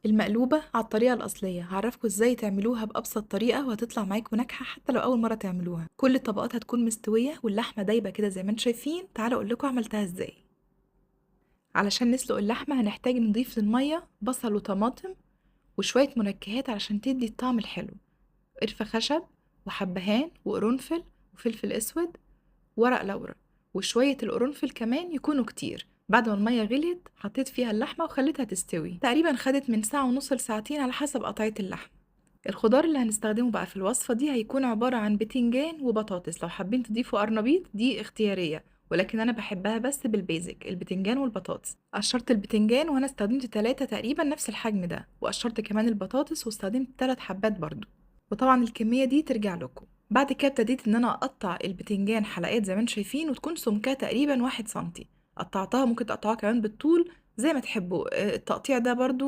المقلوبة على الطريقة الأصلية. هعرفكم ازاي تعملوها بأبسط طريقة وهتطلع معاكم ناجحة حتى لو أول مرة تعملوها. كل الطبقات هتكون مستوية واللحمة دايبة كده زي ما انتم شايفين. تعالوا أقول لكم عملتها ازاي. علشان نسلق اللحمة هنحتاج نضيف للمية بصل وطماطم وشوية منكهات علشان تدي الطعم الحلو، قرفة خشب وحبهان وقرنفل وفلفل أسود ورق لورا وشوية القرنفل كمان يكونوا كتير. بعد ما المية غليت حطيت فيها اللحمة وخليتها تستوي، تقريبا خدت من ساعة ونص لساعتين على حسب قطعية اللحم. الخضار اللي هنستخدمه بقى في الوصفة دي هيكون عبارة عن بتنجان وبطاطس، لو حابين تضيفوا قرنبيط دي اختيارية، ولكن أنا بحبها بس بالبيزك البتنجان والبطاطس. قشرت البتنجان وأنا استخدمت 3 تقريبا نفس الحجم ده، وقشرت كمان البطاطس واستخدمت 3 حبات برضو، وطبعا الكمية دي ترجع لكم. بعد كده ابتديت إن أنا أقطع البتنجان حلقات زي ما انتم شايفين، وتكون سمكها تقريبا 1 سنتي. قطعتها، ممكن تقطعوها كمان بالطول زي ما تحبوا، التقطيع ده برضو